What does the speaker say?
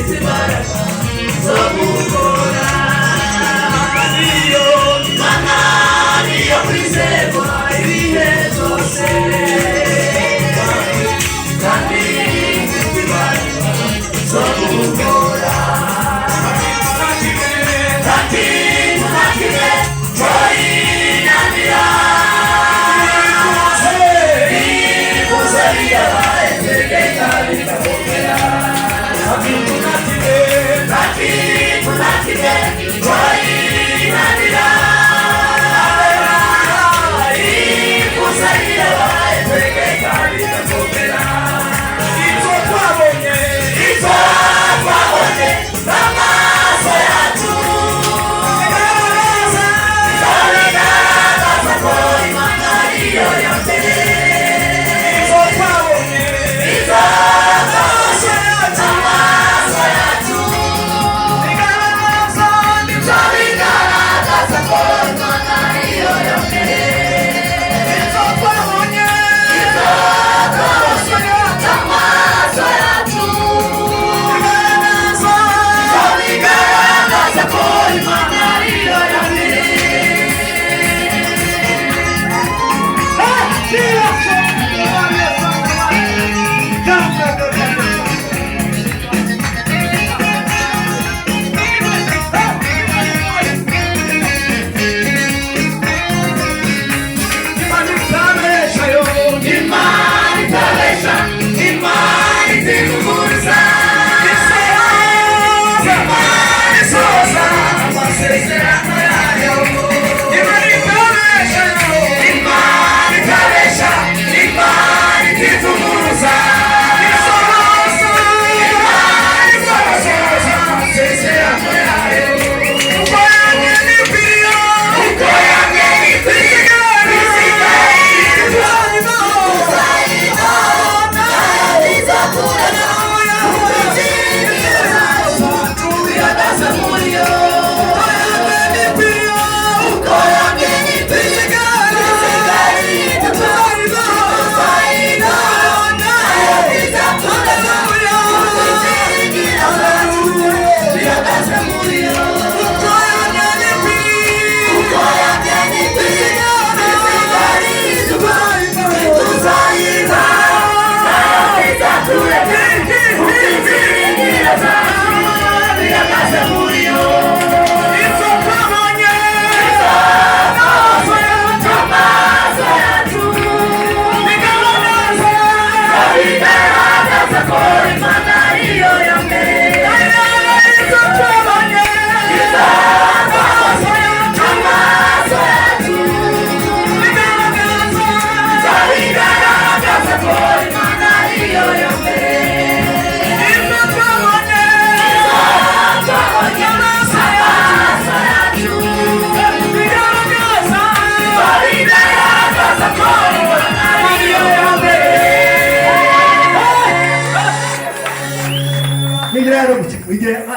Imbaraga zo gukora. Niyo Imana, niyo kwizerwa ibihe byose, kandi ifite imbaraga zo gukora. Nta kintu na kimwe cyoyinanira. Bivuze birabaye, tegeka bikakomera. Nta kintu na kimwe cyoyinanira. Bivuze birabaye, tegeka bikakomera. Ibyo twabonye, Ibyo twabonye n'amaso yacu bigaragaza ko Imana ariyo ya mbere. Ibyo twabonye, Ibyo twabonye n'amaso yacu bigaragaza, ibyo bigaragaza ko Imana ariyo ya mbere. Ibyo twabonye, Ibyo twabonye n'amaso yacu bigaragaza, ibyo bigaragaza ko Imana ariyo ya mbere. Imana itabesha yo. Imana itabesha, Imana itivuguruza. Imana isohoza amasezerano yayo. Imana itabesha yo. Imana itabesha, Imana itivuguruza. Imana isohoza amasezerano yayo. Uko yanjye nipiriyo. Uko yanjye nipiriye, Ibyo twabonye, Bigaragaza ko Imana ariyo ya mbere. ibyo twabonye, Amaso yacu bigaragaza, bigaragaza ko Imana ariyo ya mbere. Ibyo twabonye, Twabonye amaso yacu bigaragaza, bigaragaza ko Imana ariyo ya mbere. Migirano, migirano.